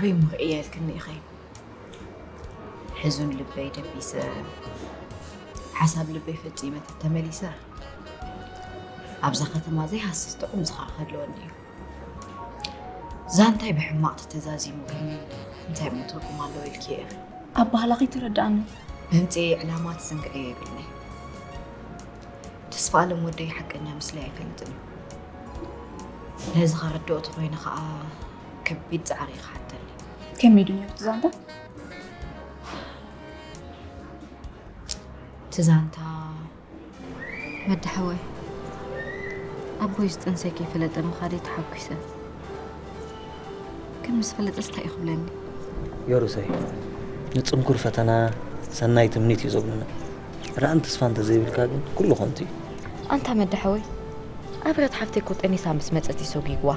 ይምርዕያ ኢልክኒ ኢኺ። ሕዙን ልበይ ደቢሰ፣ ሓሳብ ልበይ ፈጺመ ተመሊሰ፣ ኣብዛ ከተማ ዘይሃስስ ጥዑም ዝኸዓ ክህልወኒ እዩ። ዛንታይ ብሕማቕ ተተዛዚሙ ግን እንታይ እሞ ትርጉም ኣለዎ ኢልኪ ኢኺ? ኣባህላ ከይተረድኣኒ። ምምጽኤ ዕላማ ትዝንግዕዮ የብልኒ። ተስፋ ኣለም ወደይ ሓቀኛ ምስለይ ኣይፈልጥን እዩ። ነዚ ከረድኦ ተኾይነ ኸኣ ከቢድ ጻዕሪ እዩ ክሓተኒ። ከመይ ድዩ ነይሩ እቲ ዛንታ? እቲ ዛንታ መድሓወይ፣ ኣቦይ ዝጥንሰይ ከይፈለጠ ምኻደይ ተሓጒሰ። ግን ምስ ፈለጠስ እንታይ እዩ ክብለኒ? ዮሩሰይ፣ ንጽንኩር ፈተና ሰናይ ትምኒት እዩ ዘብሉና። ርኣን ተስፋ እንተዘይብልካ ግን ኩሉ ከንቱ እዩ። ኣንታ መድሓወይ፣ ኣብረት ሓፍተይ እኮ ጠኒሳ ምስ መጸት እዩ ሰጒግዋ።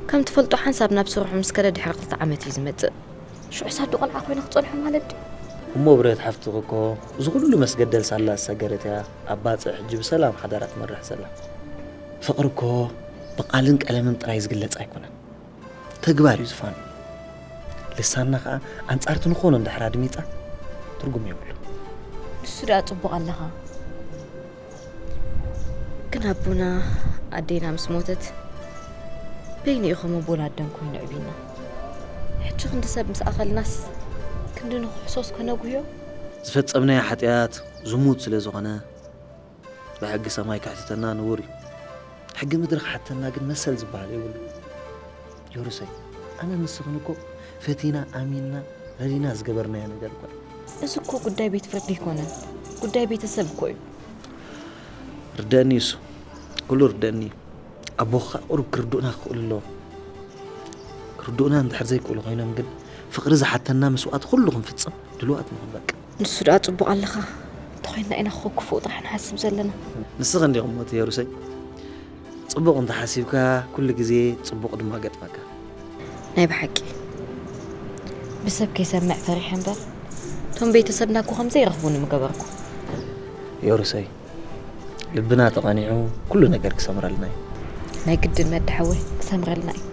ከም ትፈልጦ ሓንሳብ ናብ ስርሑ ምስ ከደ ድሕሪ ክልተ ዓመት እዩ ዝመጽእ። ሽዑስ ኣዶ ቆልዓ ኮይነ ክጸንሖ ማለት ድዩ? እሞ ብረት ሓፍትኺ እኮ እዚ ኩሉ መስገደል ሳላ ዝሰገረት እያ ኣብ ባጽዕ ሕጂ ብሰላም ሓዳራ ትመርሕ ዘላ። ፍቕሪ እኮ ብቓልን ቀለምን ጥራይ ዝግለጽ ኣይኮነን። ተግባር እዩ ዝፋኑ። ልሳና ኸኣ ኣንጻርቲ ንኾኖ እንድሕር ኣድሚጻ ትርጉም የብሉ። ንሱ ደኣ ጽቡቕ ኣለኻ። ግን ኣቦና ኣዴና ምስ ሞተት በይኑ እዩ ከም ኣቦን ኣደን ኮይኑ ኣዕቢና። ሕጂ ክንዲ ሰብ ምስ ኣኸልናስ ክንዲ ንኽሕሶስ ከነጉህዮ? ዝፈጸምናዮ ሓጢኣት ዝሙት ስለ ዝኾነ ብሕጊ ሰማይ ከሕትተና ንቡር እዩ። ሕጊ ምድሪ ክሓተና ግን መሰል ዝበሃል የብሉ። ዮሩሰይ፣ ኣነ ንስኽን እኮ ፈቲና፣ ኣሚንና፣ ረዲና ዝገበርናዮ ነገር እኮ እዩ። እዚ እኮ ጉዳይ ቤት ፍርዲ ኣይኮነን፣ ጉዳይ ቤተሰብ እኮ እዩ። ርደአኒ እሱ፣ ኩሉ ርደአኒ። ኣቦኻ ቁሩብ ክርድኡና ክኽእሉ ኣለዎም። ክርድኡና እንድሕር ዘይክእሉ ኮይኖም ግን ፍቕሪ ዝሓተና መስዋእቲ ኩሉ ክንፍጽም ድሉዋት ንኹን በቃ። ንሱ ደኣ ጽቡቕ ኣለኻ። እንተኾይንና ኢና ክፉእ ጥራሕ ንሓስብ ዘለና። ንስኺ እንዲኹም ሞት የሩሰይ። ጽቡቕ እንተሓሲብካ ኩሉ ግዜ ጽቡቕ ድማ ገጥመካ። ናይ ብሓቂ ብሰብ ከይሰምዕ ፈሪሐ እምበር እቶም ቤተሰብና እኮ ከም ዘይረኽቡኒ ምገበርኩ። የሩሰይ፣ ልብና ተቐኒዑ ኩሉ ነገር ክሰምረልና እዩ። ናይ ግድን መድሓወይ ክሰምረልና እዩ።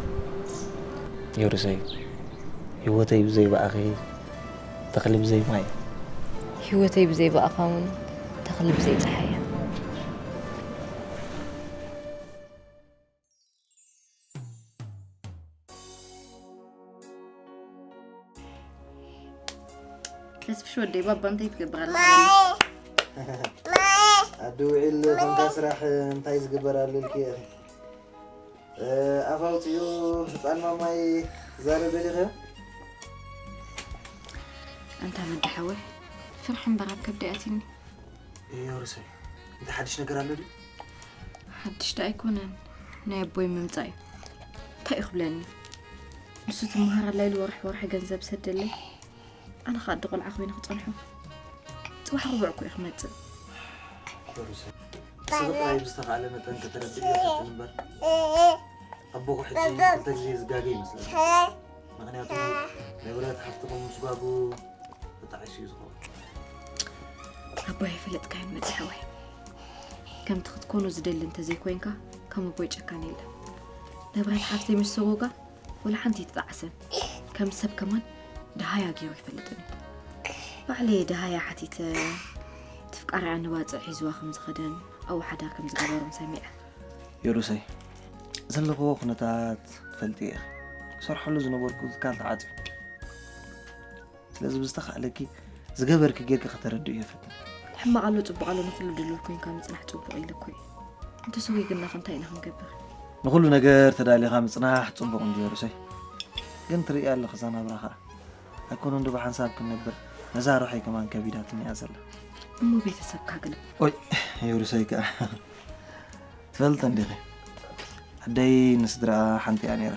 የሩሰይ፣ ህይወተይ ብዘይ ብኣኺ ተኽሊ ብዘይ ማይ። ህይወተይ ብዘይ ብኣኻ እውን ተኽሊ ብዘይ ጸሓይ እያ። ተስፍሽ ወደይ፣ ባባ እንታይ ትገብር ኣለኻ? ኣዲ ውዒል ኮንካ ስራሕ እንታይ ዝግበር ኣሎ ኢልኪ ኢኺ? እ፣ ኣፍ ኣውፂኡ ህፃን ማማይ ክዛረብ ደሊኸዮ? ኣንታ መዲ ሓወይ፣ ፍርሒ እምበር ኣብ ከብዲ ኣትዩኒ። እዮ ርሰይ፣ እንታይ ሓድሽ ነገር ኣሎ ድዩ? ሓድሽ ደኣ ኣይኮነን፣ ናይ ኣቦይ ምምጻእ እዩ። እንታይ እዩ ክብለኒ? ንሱ ትመሃር ኣላ ኢሉ ወርሒ ወርሒ ገንዘብ ሰደለይ። ኣነ ኸኣ ኣደ ቆልዓ ኮይነ ክጸንሖ ጽባሕ ርቡዕ እኮ እየ ክመጽእ። ዮሩሰይ፣ ስቕ ጥራይ ብዝተኻእለ መጠን ከተረድእዮ ፈትን እምበር፣ ኣቦኹ ሕጂ ክልተ ግዜ ዝጋገ ይመስለኒ። ምኽንያቱ ንብረት ሃፍትኹም ምስጓጉ ተጣዒሱ እዩ ዝኸውን። ኣቦይ ኣይፈለጥካዮን መድሓወይ። ከምቲ ክትኮኖ ዝደሊ እንተዘይኮይንካ፣ ከም ኣቦይ ጨካን የለን። ንብረት ሓፍተይ ምስ ሰጎጋ፣ ወላ ሓንቲ ኣይተጣዕሰን። ከም ሰብ ከማን ደሃያ ገይሩ ይፈልጥን እዩ። ባዕለይ ደሃያ ሓቲተ፣ ትፍቃሪኣ ንባጽዕ ሒዝዋ ከም ዝኸደን ኣብኡ ሓዳር ከም ዝገበሩን ሰሚዐ። ዮሩሰይ፣ ዘለኽዎ ኩነታት ትፈልጢ ኢኺ። ክሰርሐሉ ዝነበርኩ ትካል ተዓጽዩ። ስለዚ ብዝተኻእለኪ ዝገበርኪ ጌርኪ ከተረድእዮ ፈትን። ሕማቕ ኣሎ ጽቡቕ ኣሎ ንኹሉ ድሉል ኮይንካ ምጽናሕ ጽቡቕ ኢለ እኮ እየ። እንተ ሰጒግና ከ እንታይ ኢና ክንገብር? ንኹሉ ነገር ተዳሊኻ ምጽናሕ ጽቡቕ እንድዮ ርሰይ። ግን ትርእያ ኣለኺ እዛ ናብራ ኸኣ። ኣይኮነን ዶ ብሓንሳብ ክንነብር፣ ነዛ ሩሐይ ከማን ከቢዳትኒ እያ ዘላ። እሞ ቤተሰብካ ግን? ኦይ፣ ዮሩሰይ ከኣ። ትፈልጠ እንዲኺ፣ ኣደይ ንስድራኣ ሓንቲ እያ ነይራ።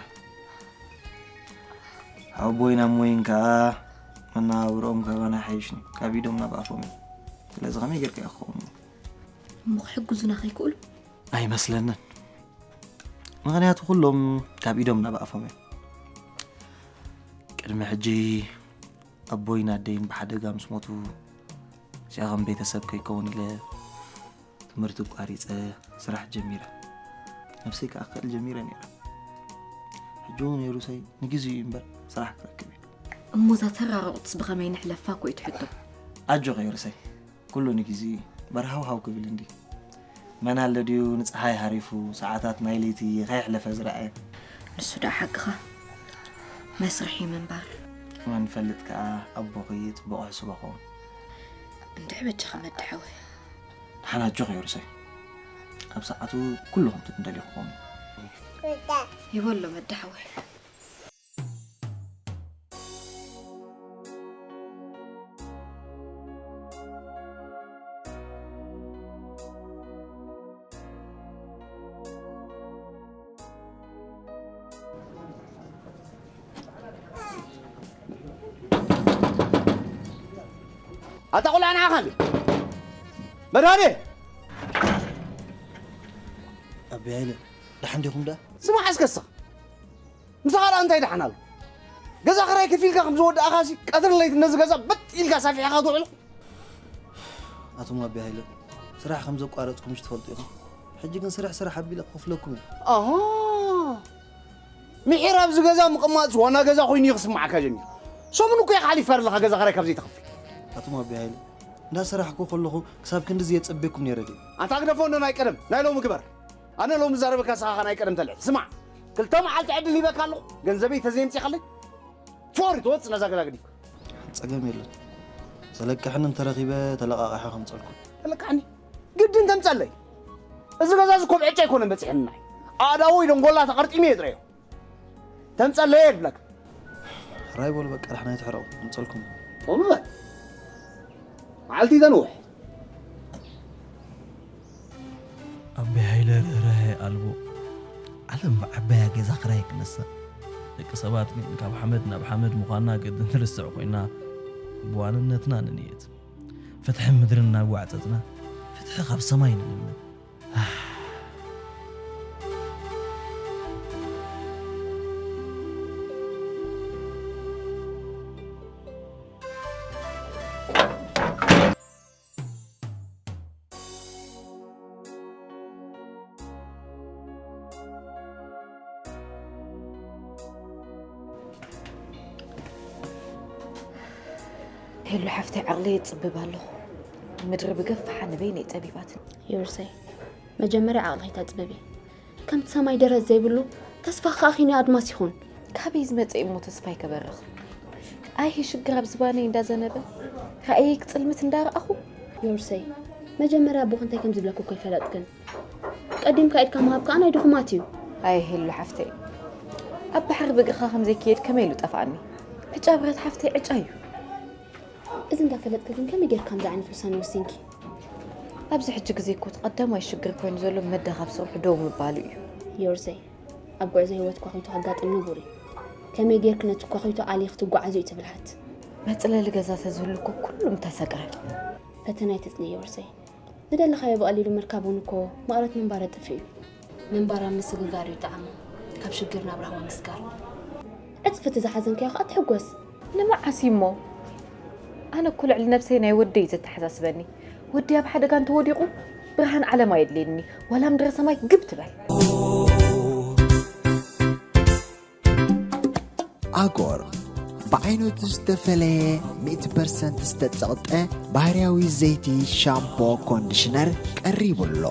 ኣቦይን ኣሞይን ከኣ መነባብሮኦም ካባና ይሓይሽኒ፣ ካብ ኢዶም ናብ ኣፎም እዩ። ስለዚ ከመይ ጌርካ ኢኻ ክኸውን? እሞ ክሕግዙና ከይክእሉ? ኣይመስለንን። ምኽንያቱ ኩሎም ካብ ኢዶም ናብ ኣፎም እዮም። ቅድሚ ሕጂ ኣቦይን ኣደይን ብሓደጋ ምስ ሞቱ፣ እዚኣ ከም ቤተሰብ ከይከውን ኢለ ትምህርቲ ኣቋሪጸ ስራሕ ጀሚረ። ነብሰይ ክኣክል ጀሚረ ነይረ። ሕጂ እውን ዮሩሰይ ንግዜኡ እዩ እምበር ስራሕ ክረክብ እዩ። እሞ እዛ ተራር ቁርሲ ብኸመይ ንሕለፋ እኮ እዩ ትሕቶ። ኣጆኺ ዮሩሰይ፣ ኩሉ ንግዜኡ እዩ። በርሃው ሃው ክብል እንዲ መን ኣሎ ድዩ ንፀሓይ ሃሪፉ ሰዓታት ናይ ለይቲ ከየሕለፈ ዝረኣየ? ንሱ ደኣ ሓቅኻ መስርሕ እዩ ምንባር። መን ፈልጥ ከኣ ኣቦኺ ፅቡቕ ሕስቦ ኸውን። እንድዒ በጃኻ መድሓወይ። ደሓን ኣጆኺ ዮሩሰይ፣ ኣብ ሰዓቱ ኩሉ ከምቲ ትደልዮ ክኸውን። ይበሎ መድሓወይ። ኣታ ቆልዓ ንዓኻ እንዲ መድሃኔ ኣቢ ሃይለ፣ ደሓን ዲኹም ደኣ? ስማዕ እስከ ስኽ ምሳኻ ደኣ እንታይ ደሓን ኣሎ? ገዛ ክራይ ከፊልካ ከም ዝወዳእኻሲ ቀትርን ለይትን ነዚ ገዛ በጥ ኢልካ ሳፊሕኻ ትውዕሎ። ኣቶም ኣቢ ሃይለ፣ ስራሕ ከም ዘቋረፅኩምሽ ትፈልጡ ኢኹም። ሕጂ ግን ስራሕ ስራሕ ኣቢለ ክኸፍለኩም እየ። ኣሃ፣ ምሒር ኣብዚ ገዛ ምቕማጥስ ዋና ገዛ ኮይኑ እዩ ክስማዓካ ጀሚሩ። ሰሙን እኮ ኢኻ ሓሊፍካ ዘለኻ ገዛ ክራይ ካብ ዘይትኸፍል። ኣቶም ኣቢ ሃይለ፣ እንዳሰራሕኩ ከለኹ ክሳብ ክንድዚ የፀቤኩም ነይረ ድየ? ኣንታ ግደፎ እንዶ ናይ ቀደም ናይ ሎሚ ግበር። ኣነ ሎሚ ዛረበካ ንስኻ ናይ ቀደም ተልዕል። ስማዕ፣ ክልተ መዓልቲ ዕድል ሂበካ ኣለኹ። ገንዘበይ ተዘየምፂኻለይ ፎሪ ትወፅእ ነዛ ገዛ ገዲፍካ። ፀገም የለን። ዘለቅሕኒ እንተረኺበ ተለቃቂሐ ከምፀልኩም። ተለቃሕኒ ግድን ተምፀለይ። እዚ ገዛ እዚ ኮብዐጭ ኣይኮነን በፂሕንና እዩ። ኣእዳወይ ደንጎላ ተቐርጢመ እየ ጥረዮ። ተምፀለየ የብለካ። ራይ በሉ በቃ፣ ዳሕና ኣይትሕረቑ፣ ከምፀልኩም። ጦም በል። መዓልቲ ተንውሕ። ኣቢ ሃይለ ርህራሄ ኣልቦ። ዓለም ብዓባያ ገዛ ክራይ ክነሳ። ደቂ ሰባት ግን ካብ ሓመድ ናብ ሓመድ ምዃንና ግድን ንርስዕ ኮይና፣ ብዋንነትና ንንየት። ፍትሒ ምድሪ እናጓዕጸጽና፣ ፍትሒ ካብ ሰማይ ንልምን። ሄሉ ሓፍተይ፣ ዓቕለይ የጽብብ ኣለኹ። ምድሪ ብገፍሓ ንበይነይ ጸቢባትኒ። ዮርሰይ፣ መጀመርያ ዓቕልኺ ተጽብቢ። ከምቲ ሰማይ ደረት ዘይብሉ፣ ተስፋ ከኣ ኺኖ ኣድማስ ይኹን። ካበይ ዝመጸ እሞ ተስፋይ ከበርኽ? ኣይሂ ሽግር ኣብ ዝባነይ እንዳዘነበ፣ ራእየይ ክጽልምት እንዳረኣኹ። ዮርሰይ፣ መጀመርያ ኣቦኺ እንታይ ከም ዝብለኪ እኮ ኣይፈለጥክን። ቀዲምካ ኢድካ ምሃብ ከኣ ናይ ድኹማት እዩ። ኣይ ሄሉ ሓፍተይ፣ ኣብ ባሕሪ ብእግርኻ ከም ዘይክየድ ከመይ ኢሉ ጠፍኣኒ? ዕጫ ብረት ሓፍተይ ዕጫ እዩ። እዚ እንዳፈለጥኪ ግን ከመይ ጌርካ ከምዚ ዓይነት ውሳነ ወሲንኪ? ኣብዚ ሕጂ ግዜ እኮ እቲ ቀዳማይ ሽግር ኮይኑ ዘሎ መዳኻብ ስርሑ ደው ምባሉ እዩ። ዮርሰይ፣ ኣብ ጉዕዞ ህይወት ኳኺቶ ከጋጥም ንቡር እዩ። ከመይ ጌርኪ ነቲ ኳኺቶ ኣልይኺ ትጓዓዚ እዩ እቲ ብልሓት። መጽለሊ ገዛ ተዝህሉ እኮ ኩሉ ምተሰግረ። ፈተና ኣይትጽንሒ ዮርሰይ። ዝደለኻዮ ብቐሊሉ ምርካብ እውን እኮ መቐረት ምንባር የጥፍእ እዩ። ምንባር ኣብ ምስግጋር እዩ ጣዕሙ፣ ካብ ሽግር ናብ ራህዋ ምስጋር። ዕጽፊ እቲ ዝሓዘንካዮ ከኣ ትሕጎስ። ንመዓስ እዩ እሞ? ኣነ እኮ ልዕሊ ነብሰይ ናይ ወደይ እዩ ዘተሓሳስበኒ። ወደይ ኣብ ሓደጋ እንተወዲቑ ብርሃን ዓለም ኣየድልየኒ፣ ዋላ ምድረ ሰማይ ግብ ትበል። ኣጎር ብዓይነቱ ዝተፈለየ ሚእቲ ፐርሰንት ዝተጸቕጠ ባህርያዊ ዘይቲ ሻምፖ ኮንዲሽነር ቀሪቡ ኣሎ።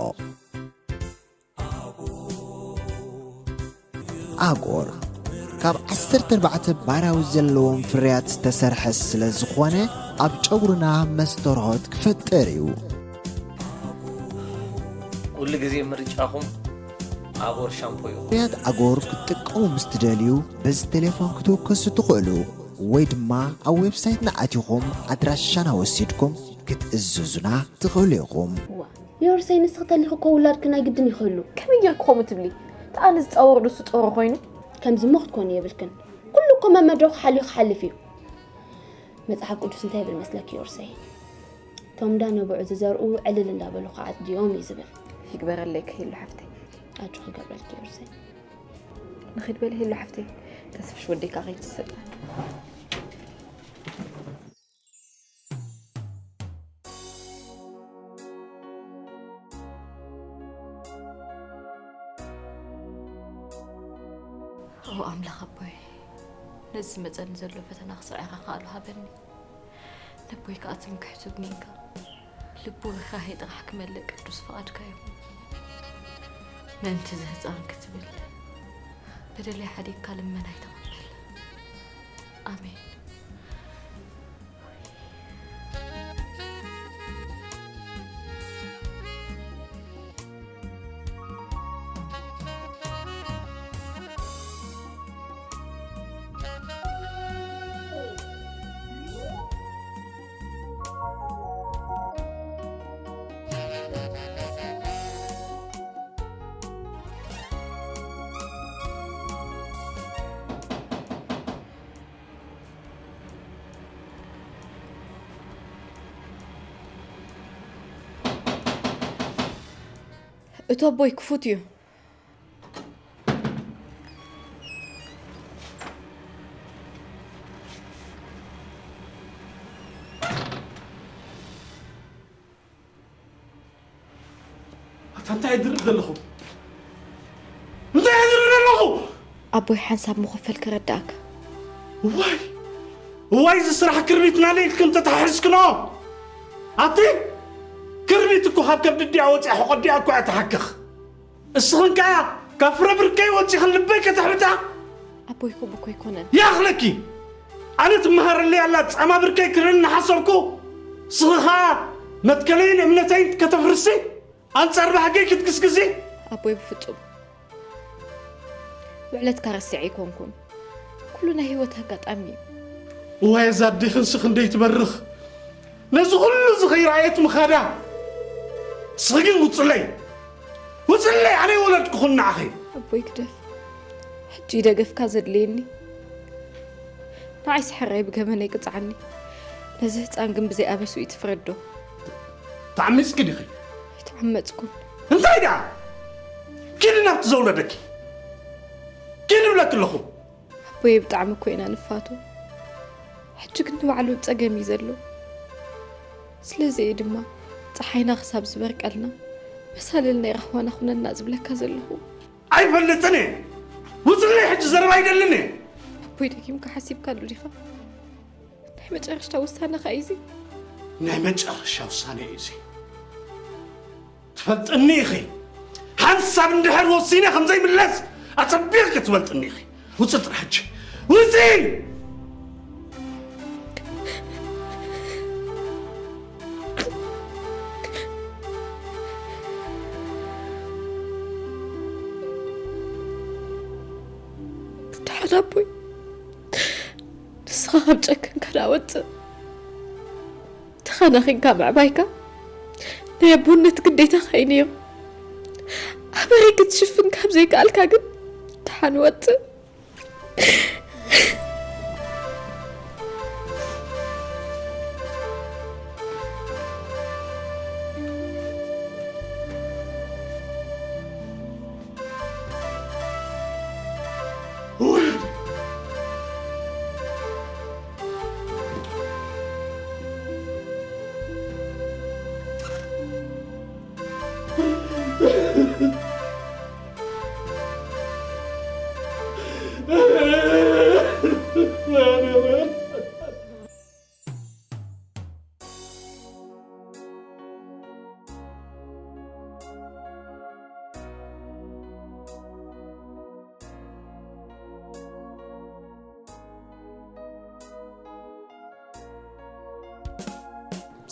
ኣጎር ካብ ዓሰርተ ኣርባዕተ ባህርያዊ ዘለዎም ፍርያት ዝተሰርሐ ስለ ዝኾነ ኣብ ጨጉርና መስተርሆት ክፈጥር እዩ። ኩሉ ግዜ ምርጫኹም ኣጎር ሻምፖ ይኹን። ፍርያት ኣጎር ክትጥቀሙ ምስ ትደልዩ በዚ ቴሌፎን ክትውከሱ ትኽእሉ ወይ ድማ ኣብ ዌብሳይትና ኣቲኹም ኣድራሻና ወሲድኩም ክትእዝዙና ትኽእሉ ኢኹም። ዮርሰይ ንስኺ ተሊኺ እኮ ውላድኪ ናይ ግድን እዩ ክህሉ። ከመይ ጌርኪ ከምኡ ትብሊ? እታ ኣነ ዝጻወሮ ዶ እሱ ጸወሮ ኮይኑ? ከምዚ እሞ ክትኮኒ የብልክን። ኩሉ እኮ መመድረኹ ሓልዩ ክሓልፍ እዩ። መጽሓፍ ቅዱስ እንታይ ይብል መስለኪ ዮርሰይ? እቶም ዳነብዑ ዝዘርኡ ዕልል እንዳበሉ ክዓጽድዮም እዩ ዝብል። ይግበረለይ ከይሉ ሓፍተይ። ኣጆኺ ክገብረልኪ ዮርሰይ። ንኺድ በሊ ሄሉ ሓፍተይ፣ ተስፍሽ ወደይ ከዓ ከይትስእ። ኦ ኣምላኽ ኣቦይ፣ ነዚ ዝመጸኒ ዘሎ ፈተና ክስዕረካ ክኣሉ ሃበኒ። ነቦይ ከኣ ትምክሕቱ ግኒንካ፣ ልቡ ርህራሄ ጥራሕ ክመልእ ቅዱስ ፍቓድካ ይኹን። ምእንቲ እዚ ህጻን ክትብል፣ በደለይ ሓዲግካ ልመናይ ተቐበል። ኣሜን። እቶ ኣቦይ ክፉት እዩ። ኣታ እንታይ ይድርብ ዘለኹ? እንታይ ይድርብ ዘለኹ? ኣቦይ ሓንሳብ ምኸፈል ክረዳእካ። እዋይ! እዋይ፣ እዚ ስራሕ ክርቢትና ኢልክን ተተሓሒዝክንኦ። ኣቲ ክርቢት እኮ ካብ ከብዲ ድያ ወፂኣ፣ ሕቖ ድያ እኮ እያ ትሓክኽ። እስኽን ከኣ ካብ ፍረ ብርከይ ወፂኽን ልበይ ከተሕብጣ። ኣቦይ እኮ ብኮ ኣይኮነን። ይኣኽለኪ! ኣነ ትመሃረለይ ኣላ ጻማ ብርከይ ክርን እናሓሰርኩ፣ እስኺ ኸኣ መትከለይን እምነተይን ከተፍርሲ፣ ኣንጻር ባህገይ ክትግስግሲ። ኣቦይ ብፍጹም። ውዕለትካ ረሲዐ ኣይኮንኩን። ኩሉ ናይ ህይወት ኣጋጣሚ እዩ። እዋይ፣ እዛ ኣዴኽንሲ ክንደይ ትበርኽ! ነዚ ኩሉ እዚ ከይረኣየት ምኻዳ። እስኺ ግን ውጽለይ! ውጽለይ! ኣነ ይወለድኩኽን ንዓኺ። ኣቦይ ግደፍ። ሕጂ ደገፍካ ዘድልየኒ። ንዓይስ ሕራይ ብገመነይ ቅጽዓኒ። ነዚ ህጻን ግን ብዘይ ኣበሱ እዩ ትፍረዶ። ተዓሚጽኪ ዲኺ? ኣይተዓመጽኩን። እንታይ ደኣ? ኪዲ ናብቲ ዘውለደኪ። ኪዲ እብለኪ ኣለኹ። ኣቦየ ብጣዕሚ እኮ ኢና ንፋቶ። ሕጂ ግን ንባዕሉ ጸገም እዩ ዘሎ። ስለዚ እየ ድማ ጸሓይና ክሳብ ዝበርቀልና መሳልል ናይ ራህዋና ኩነና ዝብለካ ዘለኹ። ኣይፈልጥን እየ። ውፅለይ ሕጂ ዘረባ ኣይደልን እየ። ኣቦይ ደጊምካ ሓሲብካሉ ዲኻ? ናይ መጨረሽታ ውሳነኻ እዩ እዚ። ናይ መጨረሻ ውሳነ እዩ እዚ። ትፈልጥኒ ኢኺ። ሓንሳብ እንድሕር ወሲነ ከም ዘይምለስ ኣጸቢቕኪ ትፈልጥኒ ኢኺ። ውጺ ጥራሕ ሕጂ። ውጺ! ደሓን ኣቦይ፣ ንስኻ ካብ ጨከንካ ደኣ ወጽእ። ተኸናኺንካ ምዕባይካ ናይ ኣቦነት ግዴታኻ እዩ ነይሩ። ኣበይ ክትሽፍን ካብ ዘይከኣልካ ግን ደሓን ወጽእ።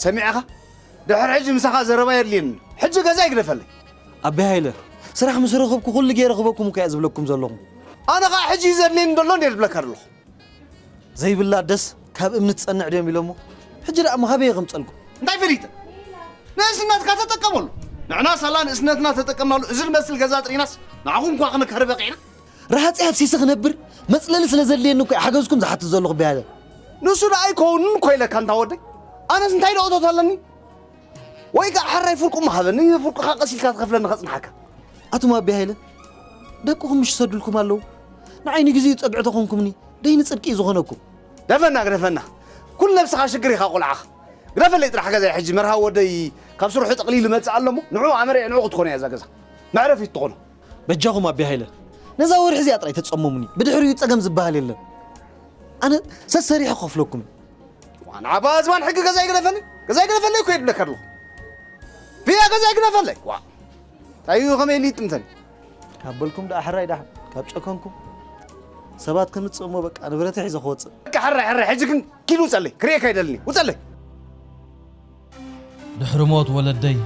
ሰሚዕኻ? ድሕሪ ሕጂ ምሳኻ ዘረባ የድልየኒ። ሕጂ ገዛ ይግደፈለይ። ኣቤ ሃይለ፣ ስራሕ ምስ ረኸብኩ ኩሉ ገይረ ክበኩም እኮ እየ ዝብለኩም ዘለኹ። ኣነ ኸዓ ሕጂ እዩ ዘድልየኒ ዘሎ እንዴ ዝብለካ ዘለኹ። ዘይብላ ኣደስ ካብ እምኒ ትጸንዕ ድዮም ኢሎሞ። ሕጂ ደኣ እሞ ካበይ እየ ከምጸልኩም? እንታይ ፈሊጠ? ንእስነትካ ተጠቀመሉ። ንሕና ሳላ ንእስነትና ተጠቀምናሉ፣ እዚ ዝመስል ገዛ ጥሪናስ ንዓኹም እኳ ክንከርበ ቂዕና። ረሃጺ ኣፍሲሰ ክነብር መጽለሊ ስለ ዘድልየኒ እኮ እየ ሓገዝኩም ዝሓትት ዘለኹ ኣቤ ሃይለ። ንሱ ደኣ ኣይከውንን እኮ ኢለካ እንታ ወደይ። ኣነስ እንታይ ደኣ እቶት ኣለኒ? ወይ ከኣ ሕራይ ፍርቁ ምሃበኒ፣ ፍርቁኻ ቀስ ኢልካ ትኸፍለኒ ከጽንሓካ። ኣቱም ኣቤ ሃይለ፣ ደቅኹም ምሽ ይሰዱልኩም ኣለዉ። ንዓይ ንግዜኡ ጸግዒ ተኾንኩምኒ፣ ደይኒ ጽድቂ እዩ ዝኾነኩም። ደፈና፣ ግደፈና። ኩሉ ነብስኻ ሽግር ኢኻ ቆልዓኻ። ግደፈለይ ጥራሕ ገዛይ ሕጂ፣ መርሃዊ ወደይ ካብ ስርሑ ጠቕሊሉ ይመጽእ ኣሎ እሞ፣ ንዕኡ ኣመሪዐ ንዕኡ ክትኮን እያ እዛ ገዛ። መዕረፊት ትኾኖ። በጃኹም ኣቤ ሃይለ፣ ነዛ ወርሒ እዚኣ ጥራይ ተጸመሙኒ። ብድሕሪኡ ጸገም ዝበሃል የለን። ኣነ ሰሰሪሐ ክኸፍለኩም። ዋና ዓባ ዝባን ሕጊ ገዛ ይግደፈኒ፣ ገዛ ይግደፈኒ እኮ ይብለካ ኣለኹ። ፊያ ገዛ ይግደፈለይ። ዋ። ታዩ ከመይ ኢሉ ይጥምተኒ? ካብ በልኩም ደኣ ሕራይ ደኣ፣ ካብ ጨከንኩም። ሰባት ከምጽእ እሞ በቃ ንብረተይ ሒዘ ክወጽእ። በቃ ሕራይ፣ ሕራይ፣ ሕጂ ግን ኪድ ውጸለይ። ክርእየካ ኣይደልኒ። ውጸለይ። ድሕሪ ሞት ወለደይ፣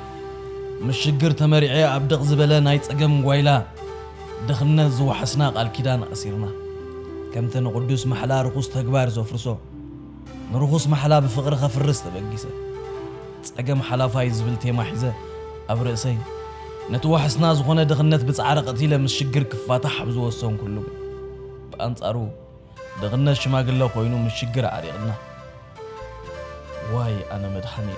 ምስ ሽግር ተመሪዐ ኣብ ድቕ ዝበለ ናይ ጸገም ጓይላ ድኽነት ዝወሓስና ቃል ኪዳን ኣሲርና። ከምቲ ንቕዱስ ማሕላ ርኹስ ተግባር ዘፍርሶ፣ ንርኹስ ማሕላ ብፍቕሪ ከፍርስ ተበጊሰ። ጸገም ሓላፋይ ዝብል ቴማ ሒዘ ኣብ ርእሰይ፣ ነቲ ዋሕስና ዝኾነ ድኽነት ብጻዕሪ ቀቲለ ምስ ሽግር ክፋታሕ ኣብ ዝወሰንኩሉ ግን፣ ብኣንጻሩ ድኽነት ሽማግለ ኮይኑ ምስ ሽግር ዓሪቕና። ዋይ ኣነ መድሓኒ።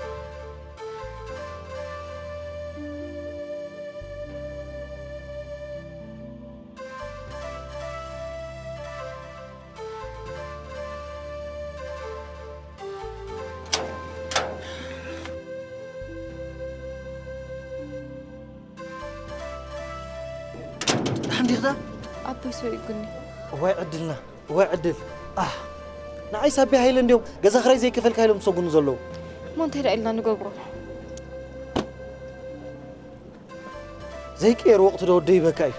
ደሓን ዲኽዳ? ኣቦይ ሰው ይጉኒ። እዋይ ዕድልና፣ እዋይ ዕድል። ኣህ፣ ንዓይ ሳቢ ሃይለ እንዲዮም ገዛ ክራይ ዘይከፈልካ ኢሎም ዝሰጉኑ ዘለዉ። እሞ እንታይ ደኣ ኢልና ንገብሮ? ዘይቅየር ወቕቲ ዶ ወደይ ይበካ እዩ።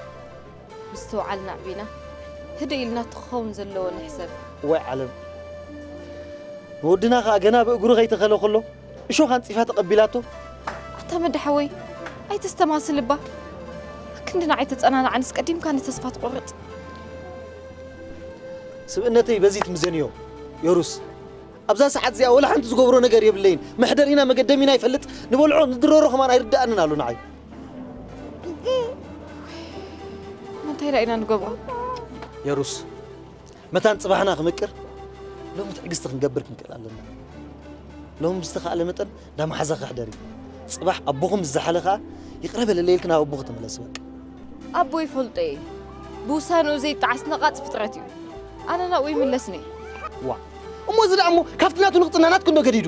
ምስትውዓልና ኣዕቢና፣ ህድእ ኢልና እቲ ክኸውን ዘለዎ ንሕሰብ። እዋይ ዓለም። ንወድና ኸኣ ገና ብእግሩ ከይተኸለ ከሎ፣ እሾኽ ኣንጺፋ ተቐቢላቶ። ኣታ መድሓወይ፣ ኣይተስተማስል እባ። ክንዲ ንዓይ ተጸናንዓንስ ቀዲምካ ንተስፋ ትቖርጽ። ስብእነተይ በዚ ትምዘንዮ፣ የሩስ። ኣብዛ ሰዓት እዚኣ ወላ ሓንቲ ዝገብሮ ነገር የብለይን። መሕደሪና መገደሚና ይፈልጥ፣ ንበልዖ ንድረሮ ከማን ኣይርድኣንን ኣሎ ንዓይ። እንታይ ደኣ ኢና ንገብሮ? የሩስ፣ መታን ጽባሕና ክምቅር ሎሚ ትዕግስቲ ክንገብር ክንክእል ኣለና። ሎሚ ብዝተኻእለ መጠን እንዳ መሓዛኺ ሕደሪ። ጽባሕ ኣቦኺ ምስ ዝሓለ ኸኣ ይቕረ በለለይ ኢልኪ ናብ ኣቦኺ ተመለሲ በቃ። ኣቦ ይፈልጦ እየ። ብውሳንኡ ዘይጠዓስ ነቓጽ ፍጥረት እዩ። ኣነ ናብኡ ይምለስኒ። ዋ፣ እሞ እዚ ደኣ እሞ ካብቲ ናቱ ንቕጽና ናትኪ እንዶ ገዲዱ?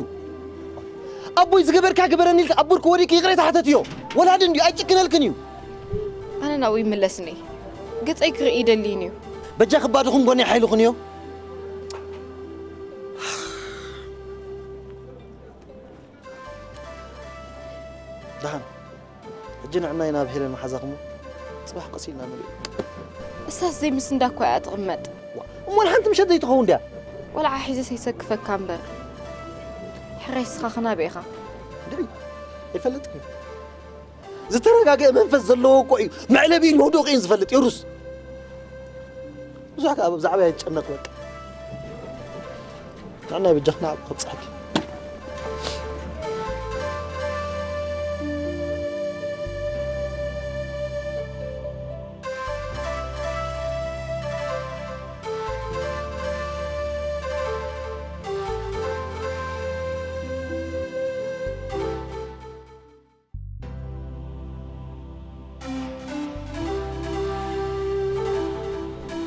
ኣቦይ ዝገበርካ ግበረኒ ኢልኪ ኣብ ብርኩ ወዲቂ ይቕሬታ ሕተትዮ። ወላዲ እንድዩ ኣይጭክነልክን እዩ። ኣነ ናብኡ ይምለስኒ። ገጸይ ክርኢ ይደልይን እዩ። በጃኺ ባድኹም ጎነይ ሓይልኹን እዮ። ደሓን። ሕጂ ንዕናይ ናብ ሄለን መሓዛኹም ጽባሕ ቀስ ኢልና ንሪኦ። እሳስ ዘይምስንዳ እኮ እያ ትቕመጥ። ዋ፣ እሞ ንሓንቲ ምሸት ዘይትኸውን ድያ? ቆልዓ ሒዘ ሰይሰክፈካ እምበር። ሕራይ እስኻ ኸናበይ ኢኻ? ድዒ፣ ኣይፈልጥን። ዝተረጋገአ መንፈስ ዘለዎ እኮ እዩ መዕለቢን መውደቂን ዝፈልጥ፣ የሩስ። ብዙሕ ከኣ ብዛዕባ ኣይትጨነቕ በቃ። ንዕናይ በጃኽና ኣብኡ ከብጽሐኪ።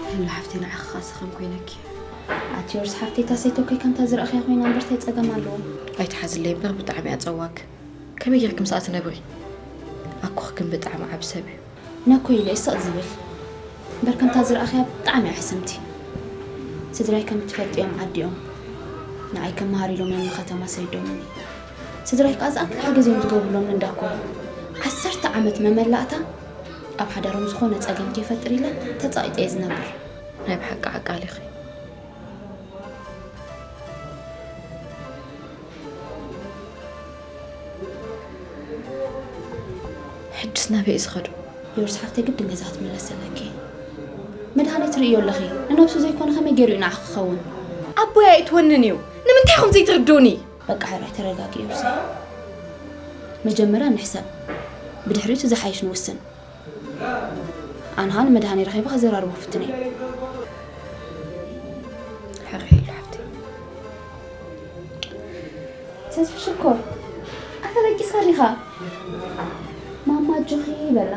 ህሉ ሓፍተይ ንዓኺ ኸኣ ሰኸም ኮይነኪ። ኣቲ ዮርስ ሓፍተይ፣ እታ ሰይተኮይ ከምታ ዝረኣኽያ ኮይና እምበር እንታይ ጸገም ኣለዎ? ኣይትሓዝለይ እምበር ብጣዕሚ እያ ጸዋክ። ከመይ ጌርኪ ምስኣ ትነብሪ? ኣኮኺ ግን ብጣዕሚ ዓቢ ሰብ እዩ። ነኮይ ኢለ እዩ ስቕ ዝብል። እምበር ከምታ ዝረኣኽያ ብጣዕሚ እያ ሕስምቲ። ስድራይ ከም እትፈልጥዮም ዓዲኦም ንዓይ ከመሃር ኢሎም እዮም ንኸተማ ሰዲዶምኒ። ስድራይ ከኣ ዝኣክል ሓገዝ እዮም ዝገብሩሎም ንእንዳ ኮይ። ዓሰርተ ዓመት መመላእታ ኣብ ሓዳሮም ዝኾነ ጸገም ከይፈጥር ኢለ ተጻቒጠ እየ ዝነብር። ናይ ብሓቂ ዓቃል ኢኺ። ሕጅስ ናበይ እዩ ዝኸዱ? ዮርስ ሓፍተይ ግድን ገዛ ክትምለስ ኣለኪ። መድሃኒት ርእዮ ኣለኺ። ንነብሱ ዘይኮነ ከመይ ገይሩ እዩ ንዓኺ ክኸውን? ኣቦይ ኣይትወንን እዩ። ንምንታይ ኢኹም ዘይትርድኡኒ? በቃ ሕራይ ተረጋጊ ዮርስ። መጀመርያ ንሕሰብ። ብድሕሪኡ እቲ ዝሓይሽ ንውስን። ኣነ ኸኣ ንመድሃኒ ረኺበ ከዘራርቦ ክፍትን እየ። ሕራይ ኢሉ ሓፍተይ። ተስፉ ሽኮር፣ ኣታ ደቂስካ ዲኻ? ማማ ኣጆኺ በላ።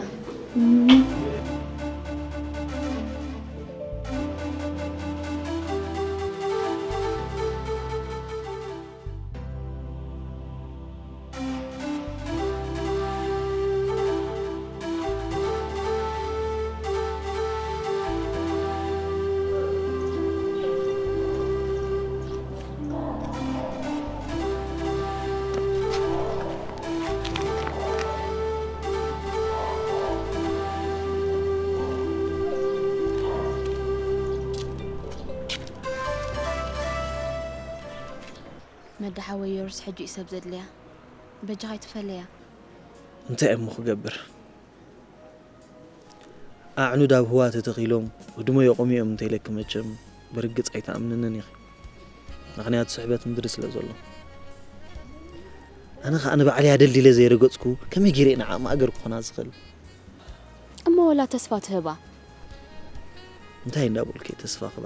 ወዲ ሓወይ፣ ዮርስ ሕጂ እዩ ሰብ ዘድልያ። በጃኻ ኣይትፈለያ። እንታይ እሞ ክገብር? ኣዕኑድ ኣብ ህዋ ተተኺሎም፣ ህድሞ የቖሙ እዮም እንተኢለኪ መቸም ብርግጽ ኣይትኣምንንን ኢኺ። ምኽንያቱ ስሕበት ምድሪ ስለ ዘሎ። ኣነ ኸኣ ንባዕለይ ኣደልዲለ ዘይረገጽኩ፣ ከመይ ገይረ እየ ንዓ ማእገር ክኾና ዝኽእል? እሞ ወላ ተስፋ ትህባ? እንታይ እንዳበልኩ እየ ተስፋ ክባ?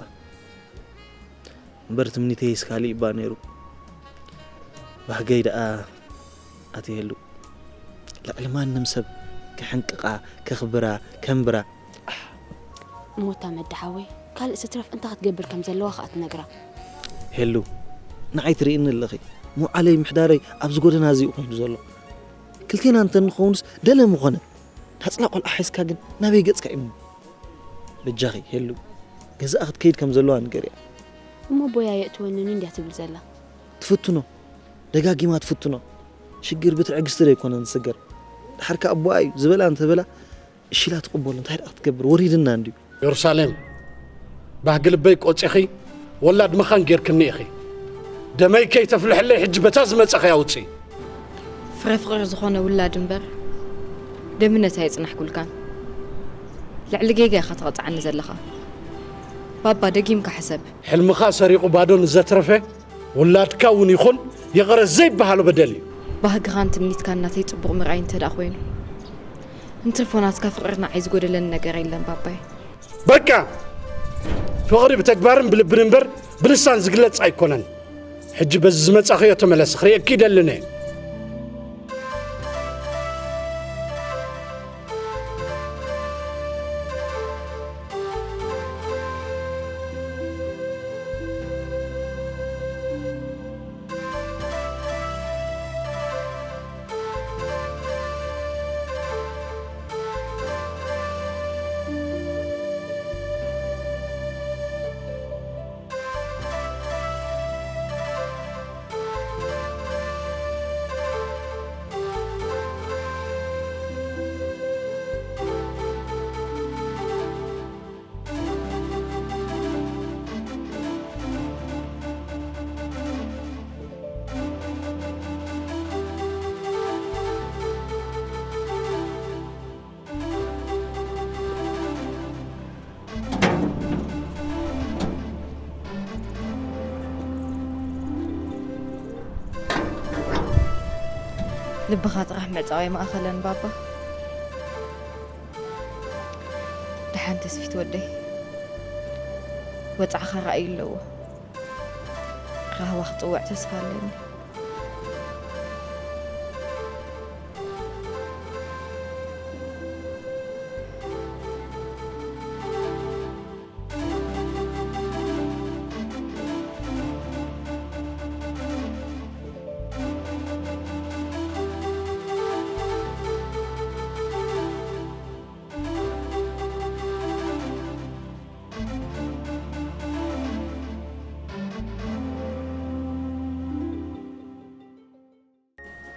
እምበር ትምኒተይስ ካሊእ እባ ነይሩ። ባህገይ ደኣ ኣትየሉ። ልዕሊ ማንም ሰብ ከሕንቅቓ፣ ከኽብራ፣ ከንብራ። እሞታ መዳ ሓወይ፣ ካልእ ስትረፍ እንታይ ክትገብር ከም ዘለዋ ከኣ ትነግራ። ሄሉ፣ ንዓይ ትርእይኒ ኣለኺ። ምውዓለይ ምሕዳረይ ኣብዚ ጎደና እዚ እዩ ኮይኑ ዘሎ። ክልቴና እንተንኸውንስ ደለ ምኾነ። ናጽላ ቆልዓ ሒዝካ ግን ናበይ ገጽካ እዩ? በጃኺ ሄሉ፣ ገዛኣ ክትከይድ ከም ዘለዋ ንገሪያ። እሞ ቦያ የእትወንን እንድያ ትብል ዘላ። ትፍትኖ፣ ደጋጊማ ትፍትኖ። ሽግር ብትዕግስቲ ዘይኮነ ዝስገር። ድሓር ከኣ ኣቦኣ እዩ ዝበላ እንተበላ እሺ ኢላ ትቕበሎ። እንታይ ደኣ ክትገብር? ወሪድና እንድዩ። የሩሳሌም፣ ባህጊ ልበይ ቆጺኺ ወላድ መኻን ጌርክኒ ኢኺ። ደመይ ከይተፍልሕለይ ሕጂ በታ ዝመጸኺ ኣውጺ። ፍረ ፍቕሪ ዝኾነ ውላድ እምበር ደምነት ኣየጽናሕኩልካን። ልዕሊ ጌጋ ኢኻ ትቐጽዓኒ ዘለኻ። ባባ፣ ደጊምካ ሕሰብ። ሕልምኻ ሰሪቑ ባዶ ንዘትረፈ ውላድካ እውን ይኹን ይቕረ ዘይበሃሎ በደል እዩ። ባህግኻን ትምኒትካን ናተይ ጽቡቕ ምርኣይ እንተ ደኣ ኮይኑ፣ እንትርፎ ናትካ ፍቕሪ ንዓይ ዝጎደለኒ ነገር የለን ባባይ። በቃ! ፍቕሪ ብተግባርን ብልብን እምበር ብልሳን ዝግለጽ ኣይኮነን። ሕጂ በዚ ዝመጻኽዮ ተመለስ፣ ክርእየኪ ይደልን እየ። ልብኻ ጥራሕ ምዕጻው ኣይመኣኸለን ባባ። ደሓን ተስፊት ወደይ፣ ወጻዕኻ ራእይ ኣለዎ። ራህዋ ክጽውዕ ተስፋ ኣለኒ።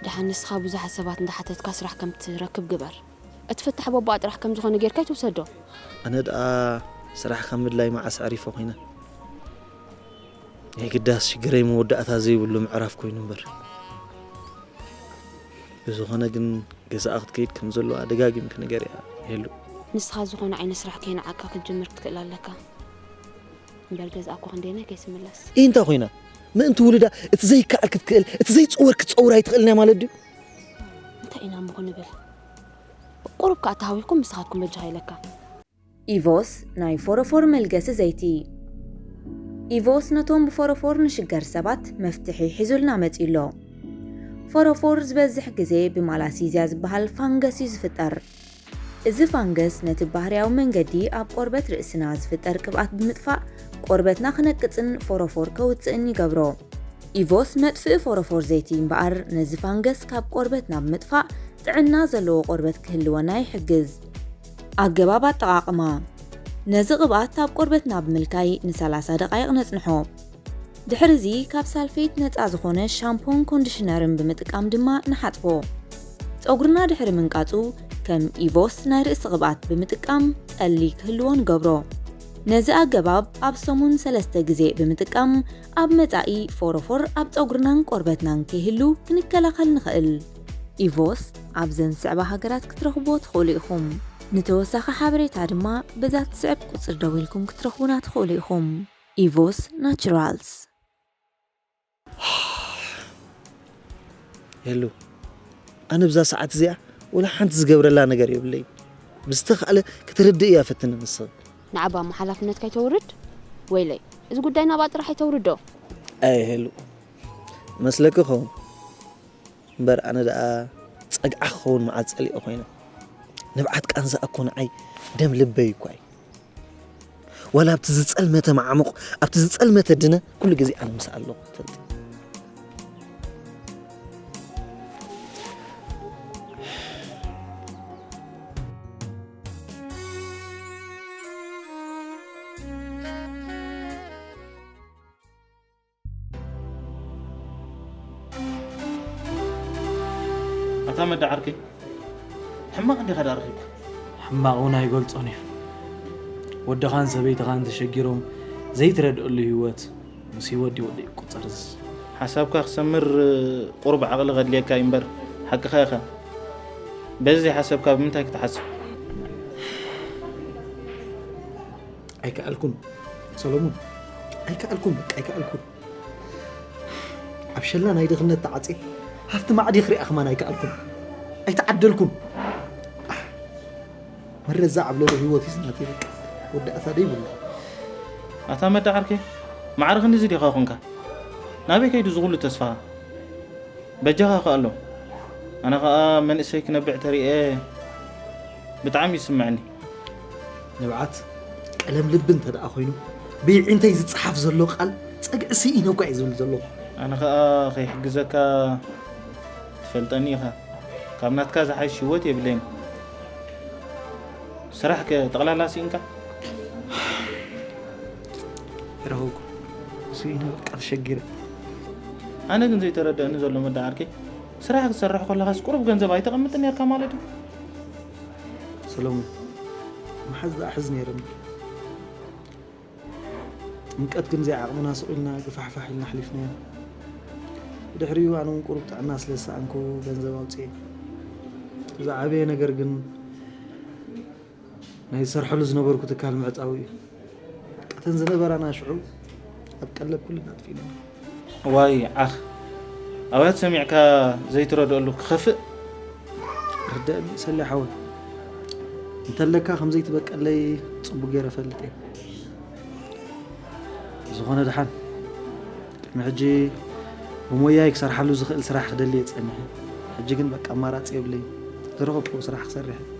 ደሓን ንስኻ ብዙሓት ሰባት እንዳሓተትካ ስራሕ ከም ትረክብ ግበር። እቲ ፍታሕ ቦቦኣ ጥራሕ ከም ዝኾነ ጌርካ ኣይትውሰዶ። ኣነ ደኣ ስራሕ ካብ ምድላይ መዓስ ኣዕሪፈ ኮይነ። ናይ ግዳስ ሽግረይ መወዳእታ ዘይብሉ ምዕራፍ ኮይኑ እምበር። ብዝኾነ ግን ገዛኣ ክትከይድ ከም ዘለዋ ደጋጊምኪ ንገሪያ ሄሉ። ንስኻ ዝኾነ ዓይነት ስራሕ ከይንዓቅካ ክትጅምር ክትክእል ኣለካ። እምበር ገዛኣ እኮ ክንደየናይ ከይትምለስ። እንታይ ኮይና? ምእንቲ ውሉዳ እቲ ዘይከኣል ክትክእል፣ እቲ ዘይጽወር ክትጸውር ኣይትኽእልን እያ ማለት ድዩ? እንታይ ኢና እሞ ክንብል? ቁሩብ ከኣ ተሃዊኽኩም ንስኻትኩም በጃኻ ኢለካ። ኢቮስ ናይ ፎሮፎር መልገሲ ዘይቲ። ኢቮስ ነቶም ብፎሮፎር ንሽገር ሰባት መፍትሒ ሒዙልና መጺኡ ኣሎ። ፎሮፎር ዝበዝሕ ግዜ ብማላሲዝያ ዝበሃል ፋንገስ እዩ ዝፍጠር። እዚ ፋንገስ ነቲ ባህርያዊ መንገዲ ኣብ ቆርበት ርእስና ዝፍጠር ቅብኣት ብምጥፋእ፣ ቆርበትና ክነቅጽን ፎሮፎር ከውጽእን ይገብሮ። ኢቮስ መጥፍኢ ፎሮፎር ዘይቲ እምበኣር፣ ነዚ ፋንገስ ካብ ቆርበትና ብምጥፋእ፣ ጥዕና ዘለዎ ቆርበት ክህልወና ይሕግዝ። ኣገባብ ኣጠቓቕማ። ነዚ ቅብኣት ኣብ ቆርበትና ብምልካይ ንሰላሳ ደቓይቕ ነጽንሖ። ድሕርዚ ካብ ሳልፌት ነጻ ዝኾነ ሻምፖን ኮንዲሽነርን ብምጥቃም ድማ ንሓጽቦ። ጸጉርና ድሕሪ ምንቃጹ ከም ኢቮስ ናይ ርእሲ ቅብኣት ብምጥቃም ጠሊ ክህልዎ ንገብሮ። ነዚ ኣገባብ ኣብ ሰሙን ሰለስተ ግዜ ብምጥቃም፣ ኣብ መጻኢ ፎሮፎር ኣብ ጸጉርናን ቆርበትናን ከይህሉ ክንከላኸል ንኽእል። ኢቮስ ኣብዘን ዝስዕባ ሃገራት ክትረኽብዎ ትኽእሉ ኢኹም። ንተወሳኺ ሓበሬታ ድማ በዛ ትስዕብ ቁጽሪ ደዊልኩም ክትረኽቡና ትኽእሉ ኢኹም። ኢቮስ ናቹራልስ። የሉ፣ ኣነ ብዛ ሰዓት እዚኣ ወላ ሓንቲ ዝገብረላ ነገር የብለይ። ብዝተኻእለ ክትርድእ እያ ፈትኒ ንስኺ። ንዓባ እሞ ሓላፍነትካ ኣይተውርድ። ወይለይ፣ እዚ ጉዳይ ናባ ጥራሕ ኣይተውርዶ። ኣይ ሄሉ፣ መስለኪ ኸውን እምበር ኣነ ደኣ ጸግዓ ክኸውን መዓት ጸሊኦ ኮይነ። ንብዓት ቃንዛ እኮ ንዓይ ደም ልበይ እኳ እዩ። ዋላ ኣብቲ ዝጸልመተ ማዕሙቕ፣ ኣብቲ ዝጸልመተ ድነ ኩሉ ግዜ ኣነ ምስኣ ኣለኹ ትፈልጢ። ኣታ መዳ ዓርከይ፣ ሕማቕ እንዲኻ ደኣ ረኺብካ። ሕማቕ እውን ኣይገልጾን እዩ። ወድኻን ሰበይትኻን ተሸጊሮም ዘይትረድኣሉ ህይወት ምስ ህይወት ድዩ ወዲ ይቁጸር? እዝስ ሓሳብካ ክሰምር ቁሩብ ዓቕሊ ከድልየካ እዩ እምበር፣ ሓቅኻ ኢኻ። በዚ ዘይሓሰብካ ብምንታይ ክትሓስብ? ኣይከኣልኩን ሰሎሙን፣ ኣይከኣልኩን፣ በቃ ኣይከኣልኩን። ኣብ ሸላ ናይ ድኽነት ተዓጽየ ሃፍቲ ማዕዲ ክሪኣ ከማን ኣይከኣልኩን። ኣይተዓደልኩን። መረዛ ዓብለሎ ህይወት እዩ ዝናተይ በቃ። ወዳእታ ደይብሉ። ኣታ መዳ ዓርከይ፣ ማዕረ ክንድዚ ዲኻ ኮንካ? ናበይ ከይዱ እዚ ኩሉ ተስፋኻ? በጃኻ ከኣ ኣሎ። ኣነ ከኣ መንእሰይ ክነብዕ ተሪኤ ብጣዕሚ ይስምዐኒ። ንብዓት ቀለም ልቢ እንተ ደኣ ኮይኑ ብይዒንተይ ዝጸሓፍ ዘሎ ቃል ጸግዒ ስኢነ እኳ እየ ዝብል ዘለኹ። ኣነ ከኣ ከይሕግዘካ ትፈልጠኒ ኢኻ። ካብ ናትካ ዝሓይሽ ህይወት የብለይን። ስራሕ ከ ጠቕላላ ስኢንካ? ይረኸብኩ ስኢነ በቃ ተሸጊረ። ኣነ ግን ዘይተረደእኒ ዘሎ መዳ ዓርከይ፣ ስራሕ ክትሰርሕ ከለኻስ ቁሩብ ገንዘብ ኣይተቐምጥን ነርካ ማለት እዩ? ሰሎሙን፣ መሓዝ ደኣ ሕዝ ነይረ እምበር። ጥምቀት ግን ዘይዓቕምና ስቕ ኢልና ግፋሕፋሕ ኢልና ኣሕሊፍናዮ። ብድሕሪኡ ኣነ እውን ቁሩብ ጥዕና ስለ ዝሰኣንኩ ገንዘብ ኣውፅኤ። ዝዓበየ ነገር ግን ናይ ዝሰርሐሉ ዝነበርኩ ትካል ምዕፃው እዩ። ቀተን ዝነበራና ሽዑ ኣብ ቀለብ ኩልና ኣጥፊእና። ዋይ ዓኽ፣ ኣውያት ሰሚዕካ ዘይትረድኣሉ ክኸፍእ። ርደእኒ ሰሌ ሓወይ፣ እንተለካ ከምዘይትበቀለይ ፅቡቅ ገይረ ፈልጥ እየ። ዝኾነ ደሓን፣ ቅድሚ ሕጂ ብሞያይ ክሰርሓሉ ዝኽእል ስራሕ ክደሊ እየ ጸኒሐ። ሕጂ ግን በቃ ኣማራጺ የብለይን። ዝረኸብክዎ ስራሕ ክሰርሕ እየ።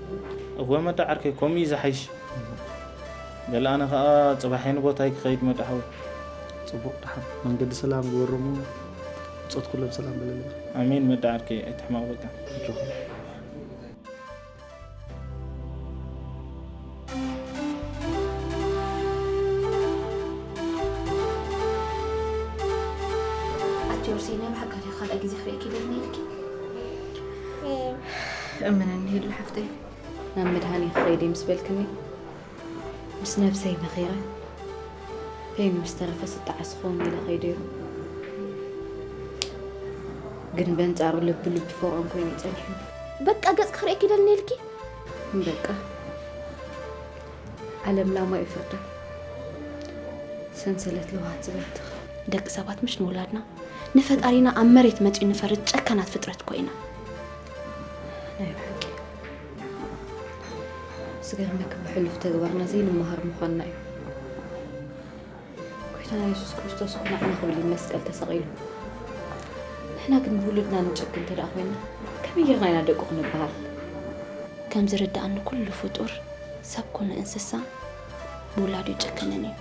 እወ መዳ ዓርከይ፣ ከምኡ እዩ ዝሓይሽ። በል ኣነ ኸኣ ጽባሐይ ንቦታይ ክኸይድ መዳ ሓወይ። ጽቡቕ ደሓን መንገዲ ሰላም ግበሮሞ፣ ብጾት ኩሎም ሰላም በለለይ። ኣሜን መዳ ዓርከይ፣ ኣይትሕመቕ በቃ። ኣጆኻ። ኣቲ ዮርሴ ናይ ብሓቂ ድያ ካልኣይ ግዜ ክርእየኪ ደልኒ ኢልኪ? እመነኒ ሄሉ ሓፍተይ፣ ናብ መድሃኔ ክኸይድ እየ ምስ በልክኒ ምስ ነብሰይ መኺረ፣ ፔን ምስ ተረፈ ስጣዓስ ክኸውን ኢለ ከይደዮ። ግን በንጻሩ ልቢ ልቢ ፈርዖን ኮይኑ እዩ ጸኒሑ። በቃ ገጽኪ ክርእየኪ ደልኒ ኢልኪ? በቃ ዓለም ላማ እዩ ፍርዳ። ሰንሰለት ለውሃት ዝበትኽ። ደቂ ሰባት ምሽ ንውላድና ንፈጣሪና ኣብ መሬት መጺኡ ንፈርድ ጨካናት ፍጥረት እኮ ኢና። ናይ ብሓቂ። ዝገርመኪ ብሕሉፍ ተግባርና ዘይንመሃር ምዃንና እዩ። ጎይታና የሱስ ክርስቶስ እኮ ንዓና ክብል እዩ መስቀል ተሰቒሉ። ንሕና ግን ብውሉድና ንጨክን እንተ ደኣ ኮይና ከመይ ጌርና ኢና ደቁ ክንበሃል? ከም ዝርድኣኒ ኩሉ ፍጡር ሰብ ኮነ እንስሳ ብውላዱ ይጨክንን እዩ።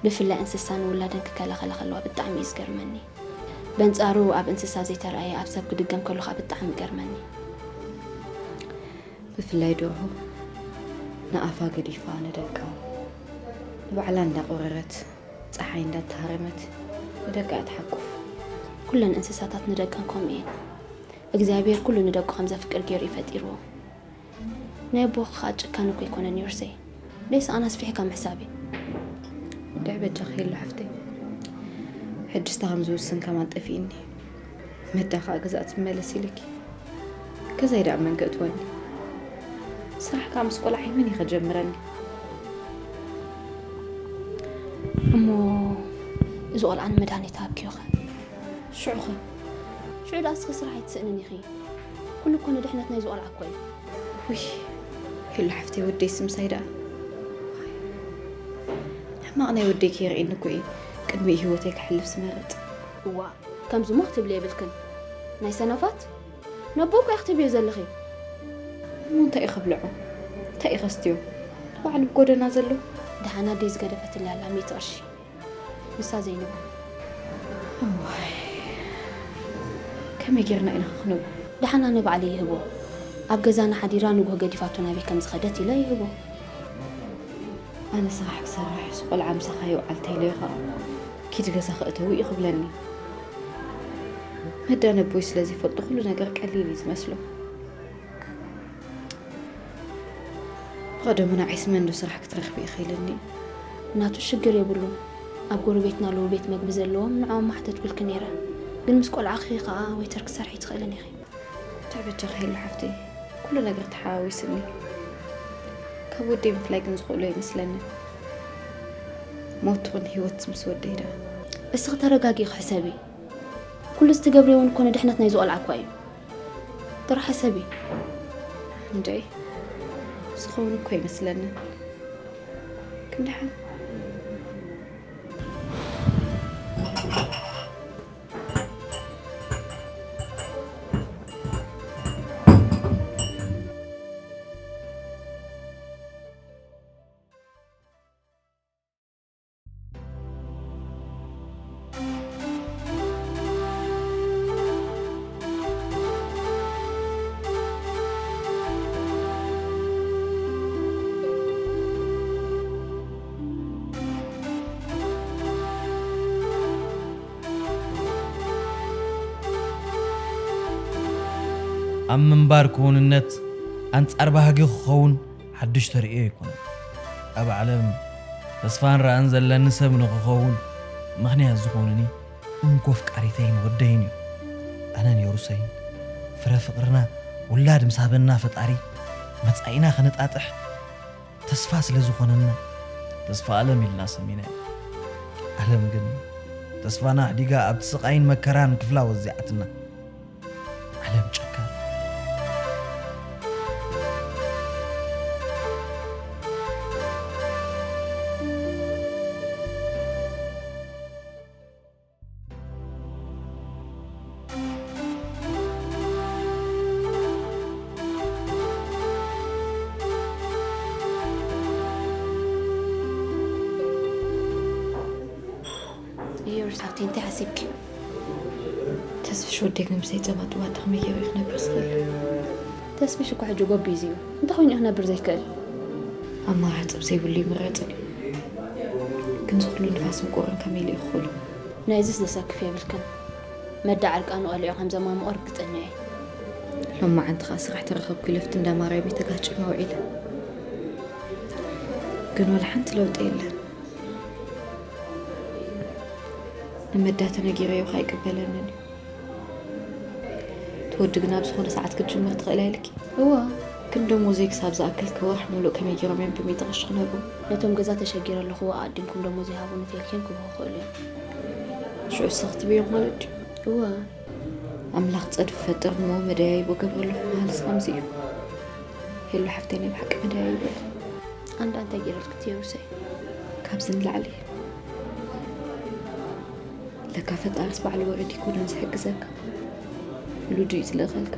ብፍላይ እንስሳ ንውላደን ክከላኸላ ከለዋ ብጣዕሚ እዩ ዝገርመኒ። በንጻሩ ኣብ እንስሳ ዘይተራእየ ኣብ ሰብ ክድገም ከሎ ከኣ ብጣዕሚ ይገርመኒ። ብፍላይ ደርሆ ንኣፋ ገዲፋ ንደቃ ንባዕላ እንዳቆረረት ጸሓይ እንዳተሃረመት ንደቃ እያ ትሓቁፍ። ኩለን እንስሳታት ንደቀን ከምኡ እየን። እግዚኣብሔር ኩሉ ንደቁ ከም ዘፍቅር ገይሩ እዩ ፈጢርዎ። ናይ ኣቦኺ ከኣ ጭካነ እኮ ኣይኮነን ዮርሰይ። ደይስ ኣነ ኣስፊሕካ ምሕሳብ እዩ። እንታይ በጃኺ የለ ሓፍተይ፣ ሕጅስ እታ ከም ዝውስን ከማን ጠፊእኒ። መዳ ከኣ ገዛእ ትመለስ ኢልኪ፣ ገዛይ ደኣ መን ከእትወኒ? ስራሕ ከኣ ምስ ቆልዓይ መን እዩ ከጀምረኒ? እሞ እዚ ቆልዓ ንመድሃኒት ሃብክዮ ኸ? ሽዑ ኸ? ሽዑ ደኣ እስኺ ስራሕ ኣይትስእንን ኢኺ። ኩሉ እኮ ንድሕነት ናይዚ ቆልዓ እኮ እዩ። ውይ፣ ሄሉ ሓፍተይ፣ ወደይ ስምሳይ ደኣ። ሕማቕ ናይ ወደይ ከይርእየኒ እኮ እየ ቅድሚኡ ህይወተይ ከሕልፍ ዝመርጽ። እዋ፣ ከምዚ እሞ ክትብሊ የብልክን። ናይ ሰነፋት ነቦ እኮ ኢኺ ትብዮ ዘለኺ። እሞ እንታይ እዩ ከብልዖ? እንታይ እዩ ከስትዮ? ንባዕሉ ኣብ ጎደና ዘሎ። ደሓን ኣደይ ዝገደፈትለይ ኣላ ሚእቲ ቅርሺ። ንሳ ዘይንባ። እዋይ፣ ከመይ ጌርና ኢና ክንህቦ? ደሓን ኣነ ባዕለይ ይህቦ። ኣብ ገዛና ሓዲራ ንግሆ ገዲፋቶ ናበይ ከም ዝኸደት ኢለ ይህቦ። ኣነ ስራሕ ክሰርሕ፣ እዚ ቆልዓ ምሳኻ ይውዓል ተይለዮ ኸኣ፣ ኪድ ገዛ ክእተው እዩ ክብለኒ። መዳ ነቦይ ስለ ዘይፈልጦ ኩሉ ነገር ቀሊል እዩ ዝመስሎ። ብቐደሙ ንዓይስ መን ዶ ስራሕ ክትረኽቢ ኢኺ ኢለኒ። ናቱ ሽግር የብሉን። ኣብ ጎረቤትና ኣለዉ ቤት መግቢ ዘለዎም፣ ንዕኦም ማሕተትኩልኪ ነይረ። ግን ምስ ቆልዓኺ ኸኣ ዌይተር ክትሰርሒ ትኽእልን ኢኺ። እንታይ በጃኺ ሄሉ ሓፍተይ፣ ኩሉ ነገር ተሓዋዊስኒ። ካብ ወደይ ምፍላይ ግን ዝኽእሎ ኣይመስለንን። ሞት ትኹን ህይወት ምስ ወደይ ደኣ። እስኺ ተረጋጊ፣ ክሕሰቢ። ኩሉ እዚ ትገብርዮ እውን እኮ ንድሕነት ናይዚ ቆልዓ እኳ እዩ። ጥራሕ ሕሰቢ። እንድዒ፣ ዝኸውን እኮ ኣይመስለንን። ግን ደሓን። ኣብ ምንባር ክውንነት ኣንጻር ባህጊ ክኸውን ሓድሽ ተርእዮ ኣይኮነን። ኣብ ዓለም ተስፋን ራእን ዘለኒ ሰብ ንኽኸውን ምኽንያት ዝኾኑኒ እንኮ ኣፍቃሪተይን ወደይን እዩ። ኣነን የሩሰይን ፍረ ፍቕርና ውላድ ምስ ሃበና ፈጣሪ መጻኢና ከነጣጥሕ ተስፋ ስለ ዝኾነና ተስፋ ኣለም ኢልና ሰሚናዮ። ኣለም ግን ተስፋና ኣሕዲጋ ኣብቲ ስቓይን መከራን ክፍላ ወዚዓትና። ኣለም ጨካን። ኢዮርሳፍቲ፣ እንታይ ሓሲብኪ? ተስፍሽ ወደይ ግን ብዘይ ጸባ ጥዋት ከመይ ገይሩ እዩ ክነብር ዝኽእል? ተስፍሽ እኮ ሕጂ ጎቢዙ እዩ። እንታይ ኮይኑ እዩ ክነብር ዘይክእል? ኣማራጺ ብዘይብሉ ይምረጽን እዩ። ግን ዝኹሉ ንፋስን ቁርን ከመይ ኢሉ እዩ ክኽእሎ? ናይዝስ ዘሰክፍ የብልክን። መዳ ዕርቃኑ ቀሊዑ ከም ዘማምቖ ርግጸኛ እየ። ሎማዓንቲ ኸኣ ስራሕ ተረኸብኩ ኢለ ኣብቲ እንዳ ማርያመይ ተጋጭና ውዒለ። ግን ወላ ሓንቲ ለውጢ የለን። ንመዳ ተነጊረዮ ከኣ ኣይቅበለንን እዩ። እቲ ወዲ ግን ኣብ ዝኾነ ሰዓት ክትጅምር ትኽእል እያ ኢልኪ? እወ። ግን ደሞዘይ ክሳብ ዝኣክል ወርሒ ሙሉእ ከመይ ገይሮም እዮም ብሚእቲ ቅርሺ ክነብሩ? ነቶም ገዛ ተሸጊረ ኣለኹ ኣቐዲምኩም ደሞዘይ ሃቡኒ ተይልክዮም ክብኹ ይኽእሉ እዮም። ሽዑ ንስኺ ክትብዮም ማለት ድዩ? እወ። ኣምላኽ ጸድፊ ፈጥር እሞ መደያይቦ ገብረለኹ በሃልስ ከምዚ እዩ። ሄሉ ሓፍተይ ናይ ብሓቂ መደያይቦ እዩ። ኣንዳ እንታይ ገይረልኪ ቴሩሰይ? ካብዚ ንላዕሊ ለካ ፈጣሪስ ባዕሉ ወረድ ይኮነን ዝሕግዘካ፣ ውሉዱ እዩ ዝልእኸልካ።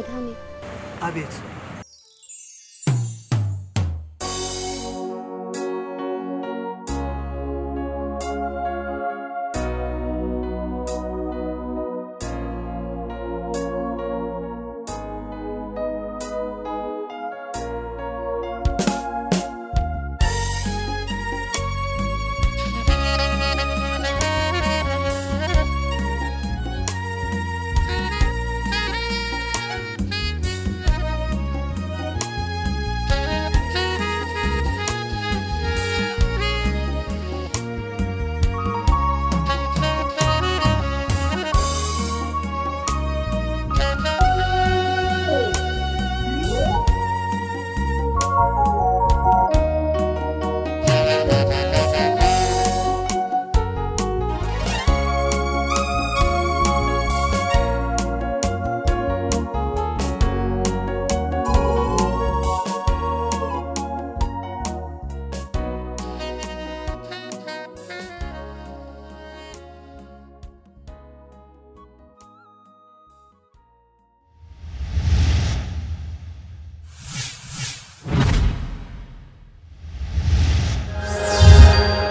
መድሃኔ። ኣቤት።